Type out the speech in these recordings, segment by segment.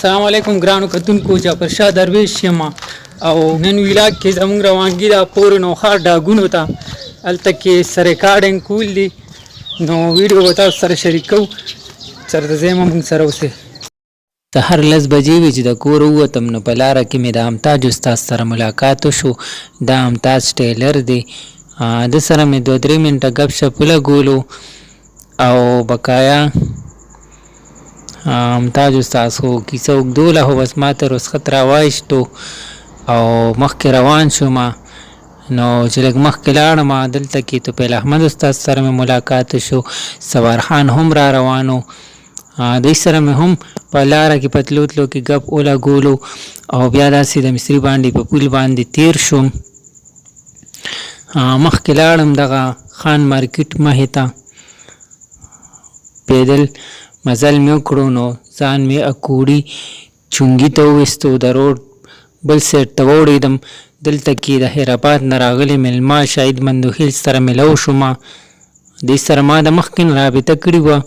السلام علیکم ګرانو کتونکو، جعفر شاه درویش یم او نن ویلاګ کې زموږ روانګي ده پورې نوښار ډاګونو ته. هلته کې څه ریکارډینګ کول دي، نو ویډیو به تاسو سره شریک کوو. چېرته ځئ مونږ سره اوسئ. سهار 10 بجې وې چې د کوره ووتم، نو په لاره کې مې د امتاج استاد سره ملاقات وشو. دا امتاج ټیلر دی. ده سره مې 2-3 منټه ګپ شپ ولګولو او بقایا ممتاز استاد خو کیسه اوږدوله، خو بس ما ته رخصت راوایستو او مخکې روان شوم. نو چې لږ مخکې لاړم، دلته کې طفیل احمد استاد سره مې ملاقات وشو. سوار خان هم را روان و. دوی سره مې هم په لاره کې په تلو تلو کې ګپ ولګولو او بیا داسې د مصري باندې په پول باندې تیر شوم. مخکې لاړم دغه خان مارکیټ مخې ته، پیدل مزل مې وکړو، نو ځان مې اکوړي چونګي ته وویستو، د روډ بل سایډ ته واوړېدم. دلته کې د خیرآباد نه راغلي میلمه شاهد مندوخیل سره ملو شوم. دې سره ما د مخکې نه رابطه کړې وه.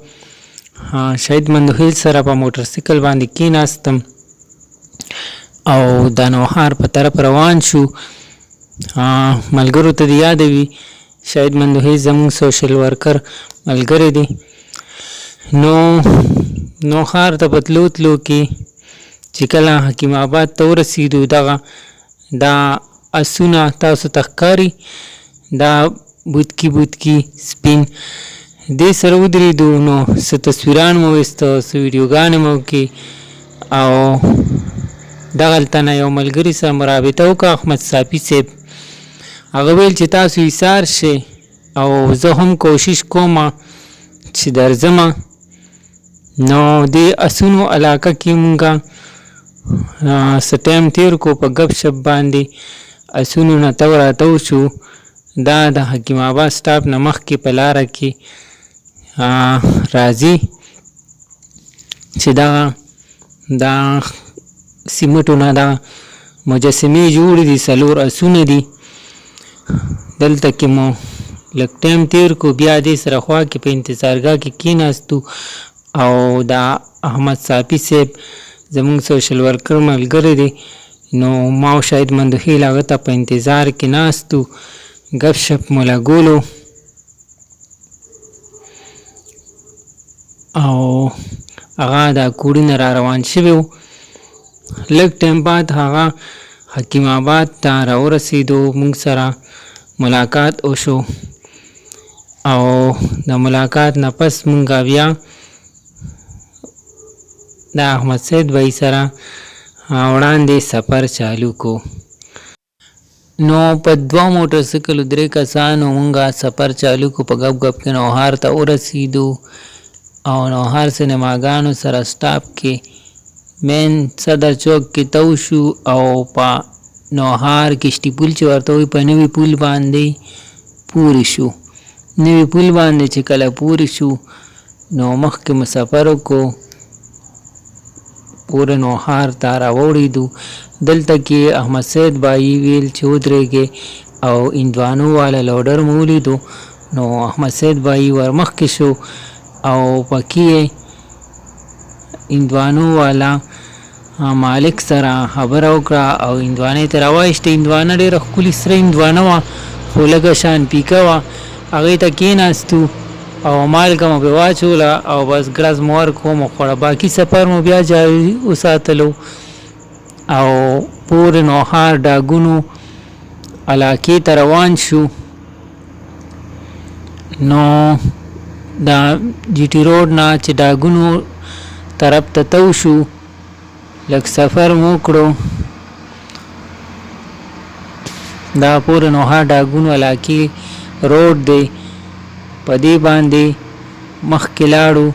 شاهد مندوخیل سره په موټرسایکل باندې کېناستم او د نوښار په طرف روان شو. ملګرو ته دې یاده وي، شاهد مندوخیل زموږ سوشل ورکر ملګری دی. نو نوښار ته په تلو تلو کې چې کله حکیم آباد ته ورسېدو، دغه دا اسونه تاسو ته ښکاري، دا بوتکي بوتکي سپین، دې سره ودرېدو، نو څه تصویران مو وایسته، څه ویډیوګانې مو وکړې او دغلته نه یو ملګري سره مو رابطه وکړه، احمد صافي صاحب. هغه ویل چې تاسو ایسار شئ او زه هم کوشش کوم چې درځم. نو دې اسونو علاقه کې مونږه څه ټایم تیر کو په ګپ شپ باندې. اسونو نه تاو راتاو شو. دا د حکیم آباد سټاپ نه مخکې په لاره کې راځي چې دغه دا سیمټو نه دا مجسمې جوړې دي، څلور اسونه دي. دلته کې مو لږ ټایم تیر کو. بیا دې سره خوا کې په انتظارګاه کې کېناستو او دا احمد صافي صاحب زموږ سوشل ورکر ملګری دی، نو ما او شاهد مندوخیل هغه ته په انتظار کې ناستو، ګپ شپ مو لګولو او هغه د کوړي نه را روان شوی و. لږ ټایم بعد هغه حکیم آباد ته راورسېدو، موږ سره ملاقات وشو او د ملاقات نه پس مونږ بیا د احمد سید بای سره وړاندې سفر چالو کو. نو په دوه موټرسایکلو درې کسانو مونږه سفر چالو کو. په ګپ ګپ کې نوهار ته ورسېدو او نوهار سینماګانو سره سټاپ کې مین صدر چوک کې تو شو او په نوهار کشتي پول چې ورته وایي، په نوي پول باندې پورې شو. نوي پول باندې چې کله پورې شو، نو مخکې مو سفر وکړو، پورې نوښار ته راوړېدو. دلته کې احمد سید بایي ویل چې ودرېږئ او هندوانو والا لوډر مو ولیدو. نو احمد سید بایي ورمخکې شو او پکې یې هندوانو والا مالک سره خبره وکړه او هندوانه یې ترې راواخیسته. هندوانه ډېره ښکلې سره هندوانه وه، خو لږه شان پیکه وه. هغې ته کېناستو او مالګه مو پرې واچوله او بس ګړز مو ورکړو، ومو خوړه. باقي سفر مو بیا جاري وساتلو او پورې نوښار ډاګونو علاقې ته روان شو. نو د جي ټي روډ نه چې ډاګونو طرف ته تو شو، لږ سفر مو وکړو، دا پورې نوښار ډاګونو علاقې روډ دی. په دې باندې مخکې لاړو،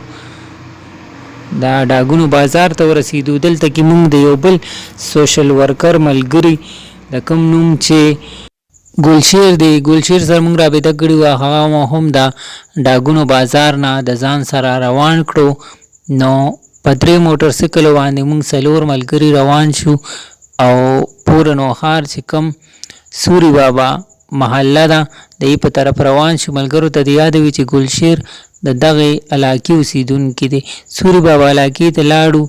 دا ډاګونو بازار ته ورسېدو. دلته کې موږ د یو بل سوشل ورکر ملګري، د کوم نوم چې ګلشیر دی، ګلشیر سره موږ رابطه کړې وه. هغه مو هم د ډاګونو بازار نه د ځان سره روان کړو. نو په درې موټرسایکلو باندې موږ څلور ملګري روان شو او پورې نوښار چې کوم سوري بابا محله ده، د یې په طرف روان شو. ملګرو ته دې یاده وي چې ګلشیر د دغې علاقې اوسېدونکی دی. سوري بابا علاقې ته لاړو.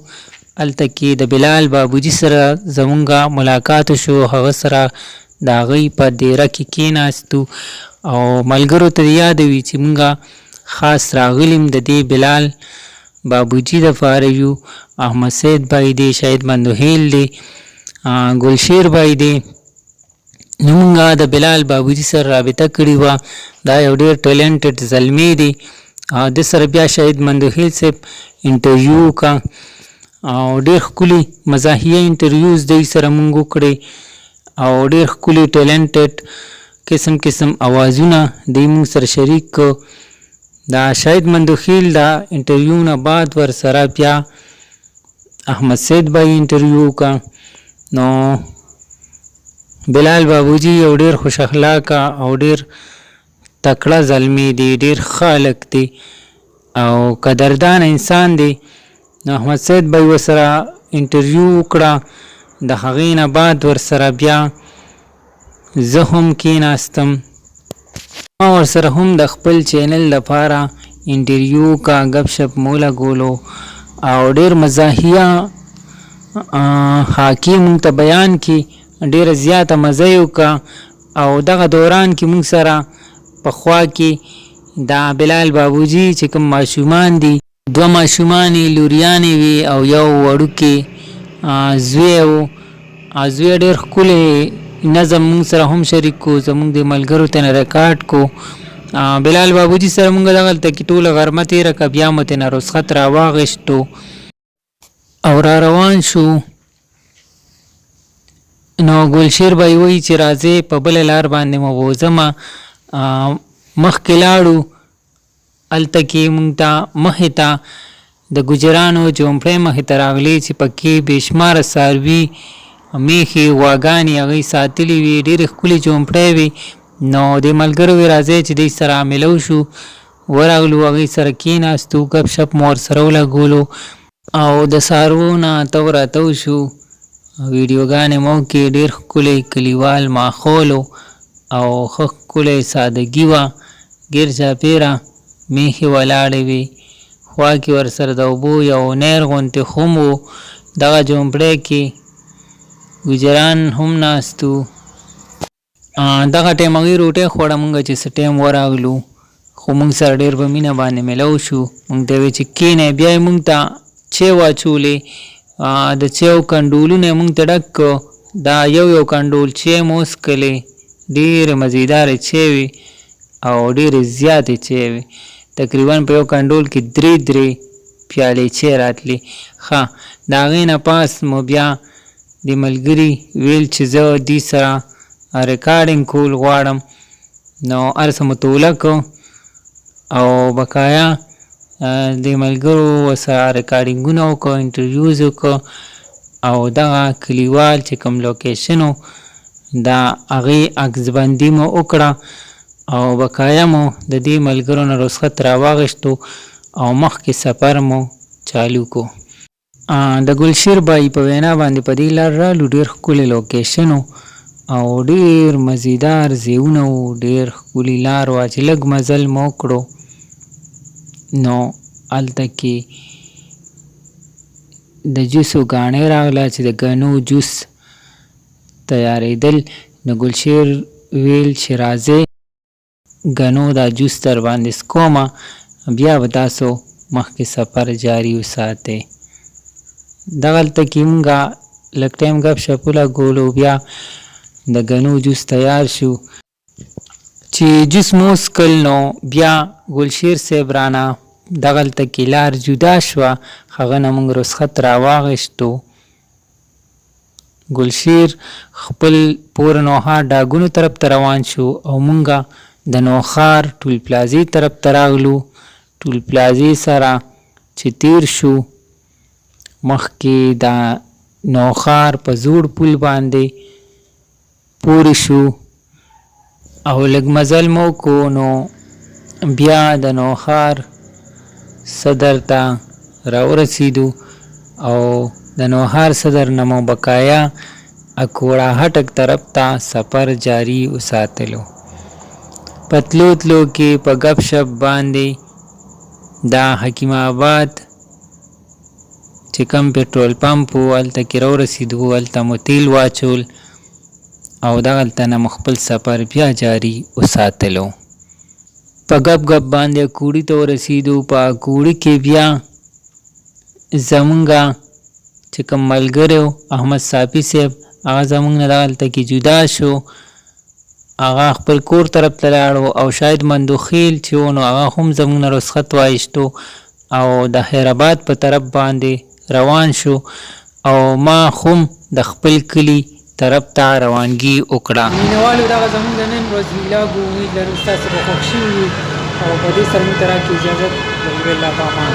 هلته کې د بلال بابوجي سره زمونږه ملاقات وشو، هغه سره د هغوی په دیره کې کیناستو. او ملګرو ته دې یاده وي چې مونږه خاص راغلي د دې بلال بابوجي دپاره یو. احمد سید بای دی، شاهد مندوهیل دی، ګلشیر بای دی. نو مونږه د بلال بابوجي سره رابطه کړې وه. دا یو ډیر ټیلنټډ زلمی دی. د سره بیا شاهد مندوخیل صاحب انټرویو وکړه او ډیر ښکلي مزاحیه انټرویوز دی سره مونږ وکړې او ډیر ښکلي ټیلنټډ قسم قسم اوازونه دی مونږ سره شریک کو. دا شاهد مندوخیل دا انټرویو نه بعد ورسره بیا احمد سید بای انټرویو وکړه. نو بلال بابوجي یو ډیر خوش اخلاقه او ډیر تکړه زلمی دی، ډیر ښه هلک دی او قدردان انسان دی. نو احمد سید بای ورسره انټرویو وکړه. د هغې نه بعد ورسره بیا زه هم کیناستم، ما ورسره هم د خپل چینل لپاره انټرویو وکړه، ګپ شپ مو ولګولو او ډیر مزاحیه خاکې مونږ ته بیان کړي، ډیره زیاته مزه یې وکړه. او دغه دوران کې مونږ سره په خوا کې دا بلال بابوجي چې کوم ماشومان دي، دوه ماشومانې لوریانې وې او یو وړوکی زوی و. زوی ډېر ښکلی نظم مونږ سره هم شریک کو، زمونږ د ملګرو ته نه ریکارډ کو. بلال بابوجي سره مونږ دغلته کې ټوله غرمه تېره کړه، بیا مو ترېنه رخصت راواخیستو او را روان شو. نو ګلشیر بای وایي چې راځې په بله لار باندې مو بوځمه. مخکې لاړو، هلته کې مونږ ته مخې ته د ګوجرانو جومپړی مخې ته راغلې چې پکې بې شماره څاروي، میښې، غواګانې هغوی ساتلي وي، ډېرې ښکلې جومپړی وي. نو دې ملګرو وې راځئ چې دوی سره ملو شو. ورغلو، هغوی سره کېناستو، ګپ شپ مو ورسره ولګولو او د څاروو نه تاو راتاو شو، ویډیوګانې مو وکړې. ډېر ښکلی کلیوال ماحول و او ښه ښکلی سادګي وه. ګیر چاپیره میښې ولاړې وې، خوا کې ورسره د اوبو یو نهر غوندې هم و. دغه جومپړی کې ګوجران هم ناست وو. دغه ټایم هغوی روټۍ خوړه، مونږ چې څه ټایم ورغلو خو مونږ سره ډېر په مینه باندې ملو شو. مونږ ته وی چې کینئ، بیا یې مونږ ته چای واچولې، د چایو کنډولونه یې مونږ ته ډک کړ. دا یو یو کنډول چای مو وڅکلې، ډېرې مزیدارې چای وې او ډېرې زیاتې چای وې. تقریبا په یو کنډول کې درې درې پیالې چای راتلې. ښه د هغې نه پاس مو بیا دې ملګري ویل چې زه دې سره ریکارډینګ کول غواړم، نو هر څه مو توله کړو او بقایا دې ملګرو ورسره ریکارډینګونه وکړو، انټرویوز وکړو او دغه کلیوال چې کوم لوکیشن و دا هغې عکسبندي مو وکړه او بقایا مو د دې ملګرو نه رخصت راواخیستو او مخکې سفر مو چالو کو. د ګلشیر بای په وینا باندې په دې لار رالو، ډیر ښکلی لوکیشن و او ډیر مزیدار ځایونه وو، ډیر ښکلي لار وه. چې لږ مزل مو وکړو نو هلته کې د جوسو ګاڼۍ راغله چې د ګنو جوس تیارېدل. نو ګلشیر ویل چې راځئ ګنو دا جوس در باندې څکومه، بیا به تاسو مخکې سفر جاري وساتئ. دغلته کې مونږ لږ ټایم ګپ شپ ولګولو، بیا د ګنو جوس تیار شو. چې جوس مو وڅکل نو بیا ګلشیر صاحب رانه دغلته کې لار جدا شوه، هغه نه مونږ رخصت راواخیستو. ګلشیر خپل پور نوښار ډاګونو طرف ته روان شو او مونږه د نوښار ټول پلازې طرف ته راغلو. ټول پلازې سره چې تیر شو مخکې د نوښار په زوړ پول باندې پورې شو او لږ مزل مو وکړو نو بیا د نوښار صدر ته راورسیدو او د نوښار صدر نه مو بقایا اکوړه هټک طرف ته سفر جاری وساتلو. په تلو تلو کې په ګپ شپ باندې د حکیم آباد چې کوم پټرول پمپ وو هلته کې راورسېدو، هلته مو تیل واچول او دغلته نه مو خپل سفر بیا جاري وساتلو. په ګپ ګپ باندې اکوړي ته ورسېدو. په اکوړي کې بیا زمونږه چې کوم ملګری و احمد صافي صاحب، هغه زمونږ نه دغلته کې جدا شو، هغه خپل کور طرف ته لاړو. او شاید مندوخیل چې و نو هغه هم زمونږ نه رخصت وایستو او د خیرآباد په طرف باندې روان شو، او ما هم د خپل کلي طرف ته روانګي وکړه. مینوالو، دغه زمونږ د نن ورځ ویلاګ و. امید لرو ستاسو به خوښ شوي وي، او په دې سره موږ ته راکړئ اجازت. د الله په امان.